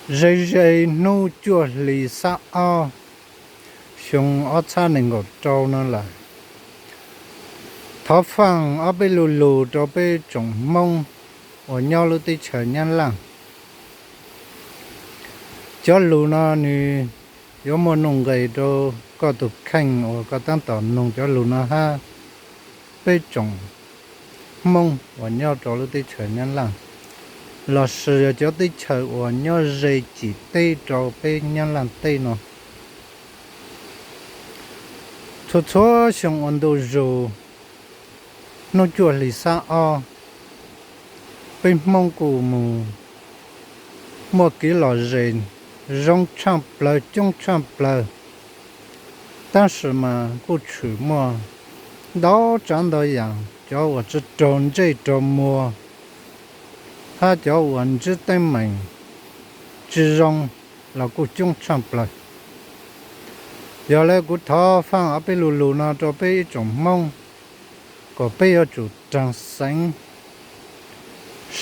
Ze ze hnub cuaj hli xab ob xyoo ob txhab nees nkaum rau no lawm, thov faaj ob peb lu lug rau peb tsoom Hmoob uas nyob lub teb chaws Nyab Laaj. Cov lug no nws yuav muaj nuj nqes rau koj tug kheej uas koj taab tom noog cov lug no hab peb tsoom Hmoob uas nyob rau lub teb chaws Nyab Laaj, lossis yog cov teb chaws uas nyob ze cim teb rau peb Nyab Laaj teb no. Txhua txhua xyoo ua ntu zug hnub cuaj hli xab ob, peb Hmoob kuj mus muaj kev lom zem zoo tshaaj plawg coob tshaaj plawg, tab sis mas kuj tshwm muaj ntau tsav ntau yaam, cov uas tsi raug ntsej raug muag hab cov uas ntsib teeb meem tsi zoo los kuj coob tshaaj plawg. Yog le kuv thov faaj ob peb lu lug no rau peb ib tsoom Hmoob kom peb yuav tsum raag xeev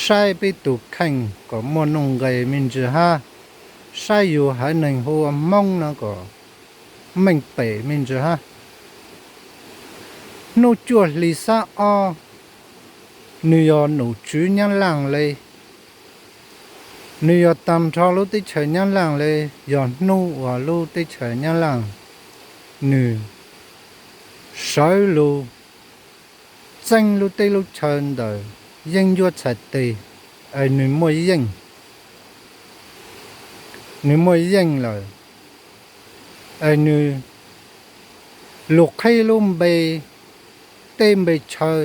saib peb tug kheej kom muaj nuj nqes me ntsis hab saib yug haiv neeg hu ua Hmoob no kom meej pem me ntsis hab. Hnub cuaj hli xab ob, nwg yog num tswv Nyab Laaj le, nwg yog taag nrho lub teb chaws Nyab Laaj le, yog hnub uas lub teb chaws Nyab Laaj nwg sawv lug txeeb lub teb lub chaw ntawm yeeb ncuab txhais teg, es nwg muaj yeej, nwg muaj yeej lawm, es nwg lug qhib lub npe teb npe chaw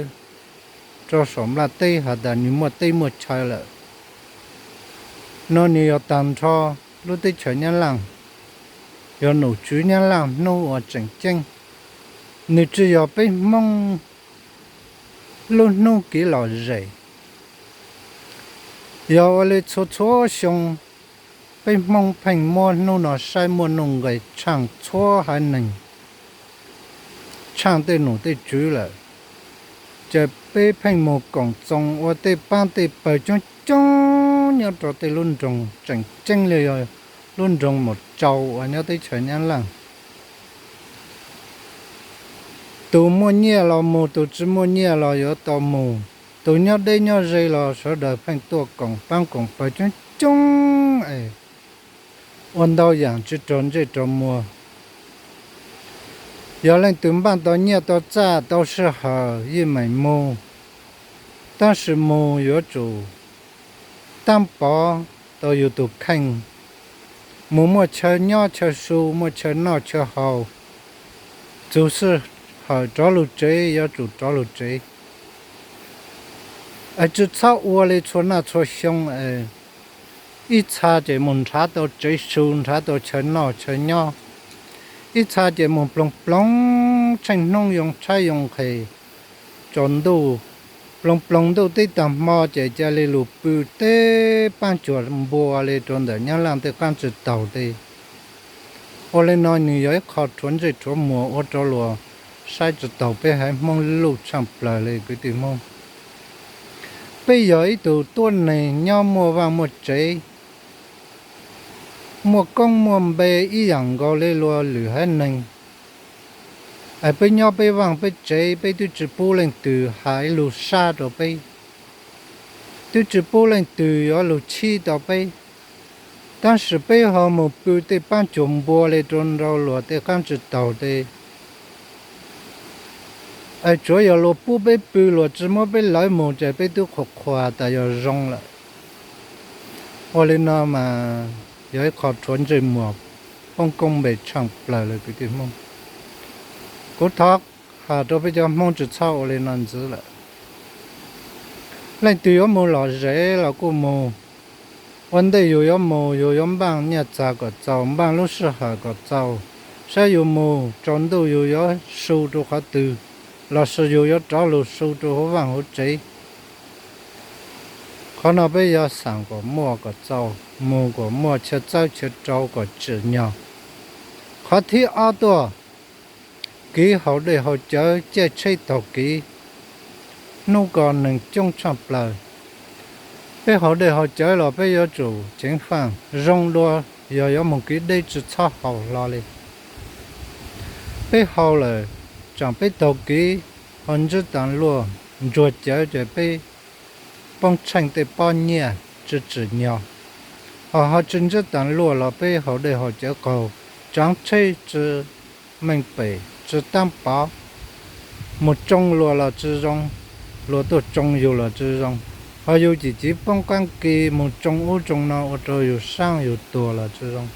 rau saum nplaj teb has tas nwg muaj teb muaj chaw lawm no, nwg yog taag nrho lub teb chaws Nyab Laaj, yog num tswv Nyab Laaj hnub uas tseem ceeb. Nwg tsi yog peb Hmoob lub hnub kev lom zem. Yog ua le txhua txhua xyoo, peb Hmoob pheej muab hnub no saib muaj nuj nqes tshaaj txhua haiv neeg, tshaaj tej num tej tswv lawm, ces peb pheej moog koom txoos ua tej paab tej pawg coob coob nyob rau tej lub nroog tseem ceeb le, yog lub nroog Mus Tsau uas nyob teb chaws Nyab Laaj. Tug muaj nyiaj los moog, tug tsi muaj nyiaj los yuav tau moog, tug nyob deb nyob ze los sawv daws pheej tuaj koom paab koom pawg coob coob es ua ntau yaam tsi raug ntsej raug muag. Yog leej twg npaaj tau nyiaj tau txaj tau sij hawm yeej meem moog, tab sis moog yuav tsum taab pov tau yug tug kheej, moog muaj chaw nyob chaw su, muaj chaw noj chaw haus, txug sij hawm rov lug tsev yuav tsum rov lug tsev. Es tsi txhob ua le txhua naj txhua xyoo es ib txha ces moog nrhav tau tsev su, nrhav tau chaw noj chaw nyob, ib txha ces moog ploog ploog tsheej hnub yoo tshaib yoo nqhis, tsaus ntuj, ploog ploog ntuj teb taag hmo ces ca le lug pw tej paab cuag npua le rau ntawm Nyab Laaj tej qaab tsi taug tej. Ua le no nws yog ib qho rhuav ntsej rhuav muag ua rau luas saib tsi taug peb haiv Hmoob luj tshaaj plawg le kwv tij Hmoob. Peb yog ib tug tuab neeg nyob muaj vaaj muaj tsev, muaj koob muaj npe ib yaam nkaus le luas lwm haiv neeg. Es peb nyob peb vaaj peb tsev, peb twb tsi pub leej twg has ib lug sab rau peb, twb tsi pub leej twg yuav lug chib tau peb, tab sis peb ho moog pw tej paab cuag npua le rau nrau luas tej qaab tsi taug tej. Es tsuav yog luas pub peb pw, luas tsi muab peb lawv moog ces peb twb qhuas qhuas tas yog zoo lawm. Ua le no mas yog ib qho rhuav ntsej muag, poob koob npe tshaaj plawg le kwv tij Hmoob. Kuv thov has rau peb cov Hmoob tsi txhob ua le no ntxiv lawm. Leej twg yuav moog lom zem los kuj moog. Ua ntej yug yuav moog yug yuav npaaj nyiaj txag kom txaus, npaaj lub sij hawm kom txaus, saib yug moog tsaus ntuj yug yuav su rau qhov twg, lossis yug yuav rov lug su rau huv vaaj huv tsev. Qhov no peb yuav xaam kom muaj kom txaus, moog kom muaj chaw txawb chaw rau kom tsim nyog. Qhov thib ob tuaj, kev haus dej haus cawv, caij tsheb taug kev, hnub ko neeg coob tshaaj plawg. Peb haus dej haus cawv los peb yuav tsum ceev faj zoo dua, yog yuav mus kev deb tsis txhob haus hlo li. Peb haus lawm, tsam peb taug kev ho ntsib tas luaj ntsuag cawv ces peb poob tsheej tej pob nyiaj tsis tsim nyog. Ho ho tsis ntsib tas luaj los peb haus dej haus cawv qaug, tsaav tsheb tsis meej pem tsis taab pov, mus tsoo luag los tsis zoo, luag tuaj tsoo yug los tsis zoo, ho yug cim civ poob qaab ke mus tsoo ub tsoo no ua rau yug saab yug tuag los tsis zoo.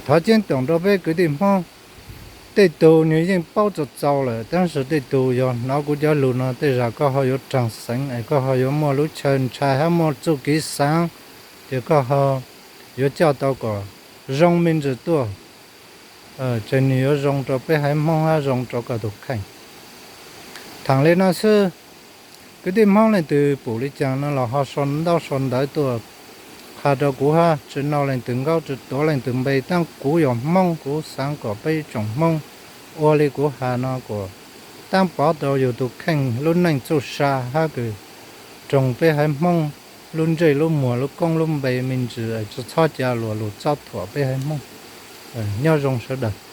Thov ceeb toom rau peb kwv tij Hmoob, tej tug nwg yeej paub txaus txaus lawm, tab sis tej tug yog hnov kuv cov lug no tej zag koj ho yuav raag xeev es koj ho yuav muaj lub chaw ntshai hab muaj txuj kev xaav, ces koj ho yuav coj tau kom zoo me ntsis tuaj, ces nwg yuav zoo rau peb haiv Hmoob hab zoo rau koj tug kheej. Thaam le no xwb, kwv tij Hmoob leej twg pum le caag no los ho sau ntaub sau ntawv tuaj qha rau kuv hab, tsi nau leej twg nkaub tsi tuav leej twg npe, tab kuv yog Hmoob kuv xaav kom peb tsoom Hmoob ua le kuv has no kom taab pov tau yug tug kheej lub neej txuj sa hab kws roog peb haiv Hmoob lub ntsej lub muag lub koob lub npe me ntsis, tsi txhob ca luag lug txob thuam peb haiv Hmoob. Nyob zoo sawv daws.